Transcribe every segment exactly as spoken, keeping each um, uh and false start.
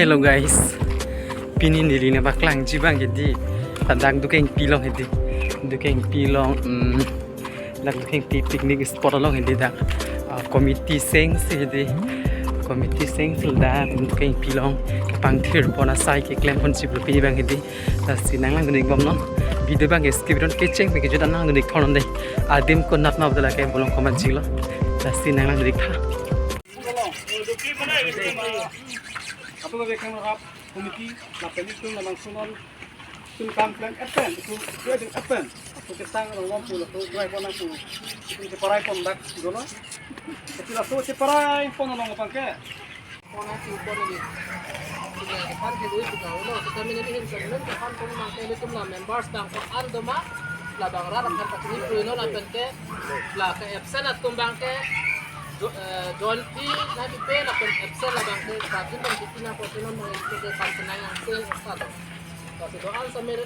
Hello guys, pini neli nangpaklangji abang hedi, dak Dukengpi along hedi, Dukengpi along, mm, dak Dukengpi picnic spot along hedi dak, ah, committee seng si hedi, committee seng si dak Dukengpi along kepangthir pon asai keklem ponji pulo pini abang hedi. Lasi nanglangdun-ik bomnon. Video abang ke skip non, kecheng pen kejut an nanglangdun-ik thornon dei. Adim konat ma betul ke bolong komat jilo. Lasi nanglangdun-ik tha. Apo ke kang rap komiti lapen itum labangso non itum kam klem epen, itum wedding epen. Apo ketang rong pu lapu dry pon nang pu itum keparai pon dak dolo. Tapi laso keparai pon nang abang ke. Kona si pon ni. Sini kan ke dui buka ulo. Kita mini ni hin kan kan pon mang ke itum la members bangso an doma. Labang rat kan pachini pruino lapen ke la ke absent atum abang ke jo-, eh, John P na di pe lapen absent labang ke Prabin dan Dipina ko sino mang ke kan senang yang sel satu. Kasi doan samir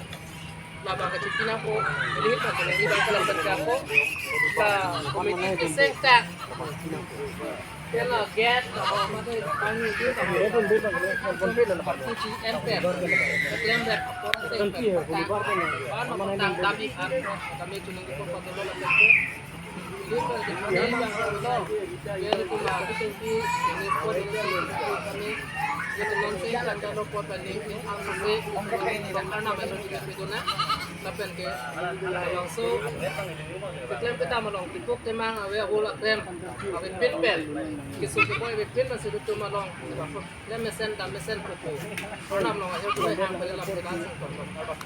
labang ke Dipina ko ini kan senang di bangsa lapen ke ako la committee ke sengkak. Kela get, oh, mate, kami itu sama. Itu dia bang, dia bang, dia bang, dia bang. Itu G M P. Keklem rep, apa sih? Kan mau tang kami kan, kami cuma itu foto dulu lah itu. Itu itu yang dulu. Dia itu mah itu sih, ini foto dulu kami. Itu nonsense kan kalau foto ini, ini apa sih? Karena memang itu itu nah. Lapen ke, langsung, keklem kedam along, tipuk temang, ave ahul aklem, ave pin pen. Kisuk keboi ave pin, masih itum along, klem mesen, dam mesen, pupu. Pranam along, ayo, keboi hang, balik lam, balik langsung, tok, tok, tok.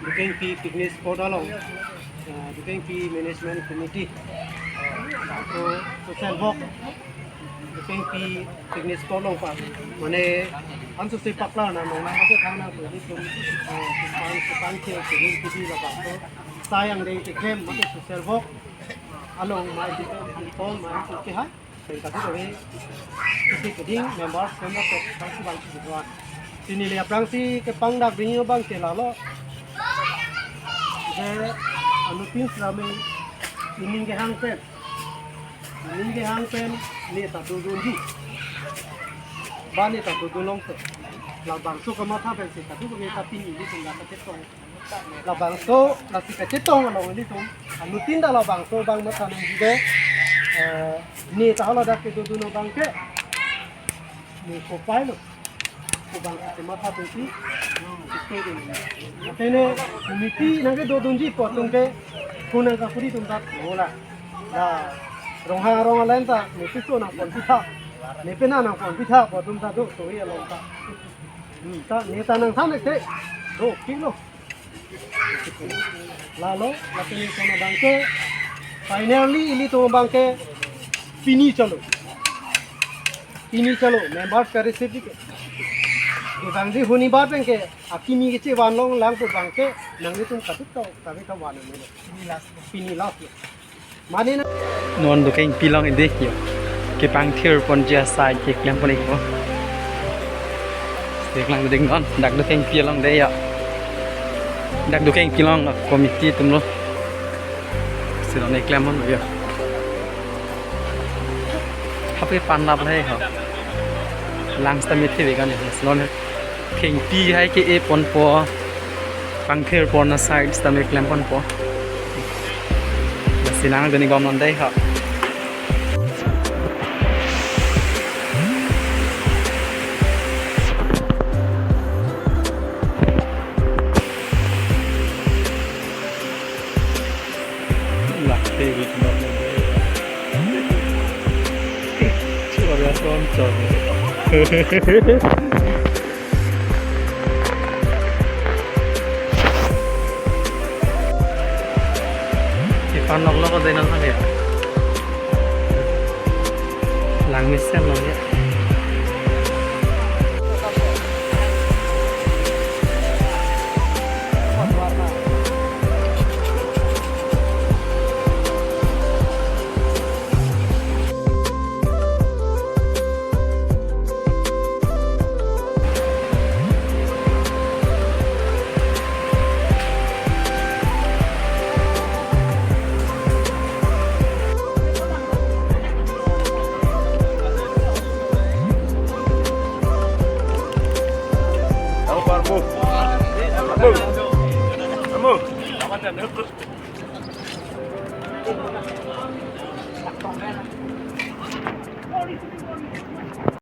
Dukengpi picnic spot along, eh, Dukengpi Management Committee, eh, so, social work, Dukengpi picnic spot along pa. Mane, anso si paklar na nong nang mate thang nang pwede tum, eh, sepang, sepang ke, ke, ke, ke, ke, ke, sayang dei keklem, mate social work along, mai di, di, pon, mai di, ke, hai. Pen katu kami, isi keding, members, member, ke, bangsi, bangsi, gitu, ah. Sini le aphrangsi kepangdak dingin abang ke lalo. Je, anuttin srame, ining kehang pen. Ining kehang pen, ne ta dodunji. Ba ne ta dodun longso. Labangso kamatha pensi katu kami ta pini di tungga kachetong. Labangso, lasi kachetong along ilitum. Anuttin ta labangso abang matha nangji dei. Eh, ne ta hala dak kedodun abang ke. Ne kopai lo. Ko bang kachetong matha pensi. Atene committee nangkedodunji pu atum ke. Ko nangkakuri atum ta bola. La, Ronghang arong alenta, ne piso nangpon pitha. Ne pena nangpon pitha, pu atum ta do, tohi along ta. Hmm, ta, ne ta nangthan ek te. Do, pik lo. Lalo, lapen itum abang ke, finally, ilitum abang ke, pini chalo. Pini chalo, members ka receive ke. Di bang di huni ba pen ke, akimi kechevan longlang pu abang ke, nanglitum kaduk ta, kami kavan nang lo. Pini last lo. Mane na. Non Dukengpi along hedi yo. Kepangthir ponji asai keklem pon-ikpo. Keklem ding non, dak Dukengpi along dei yo. Dak Dukengpi along committee atum lo. Si non keklem pon yo. Hape pan lap le ho. Lang sita mithi ve kan yo. Si non Thengpi hai ke-e ponpo, pangthir pon asai sitame klem ponpo. Lasi nangdun-ik bomnon dei ha. Lah, tebit nok nang. Suara soncong. Ipan nok lo ko dainan lagi ya. Langmesen lo ya. Amo. Amo.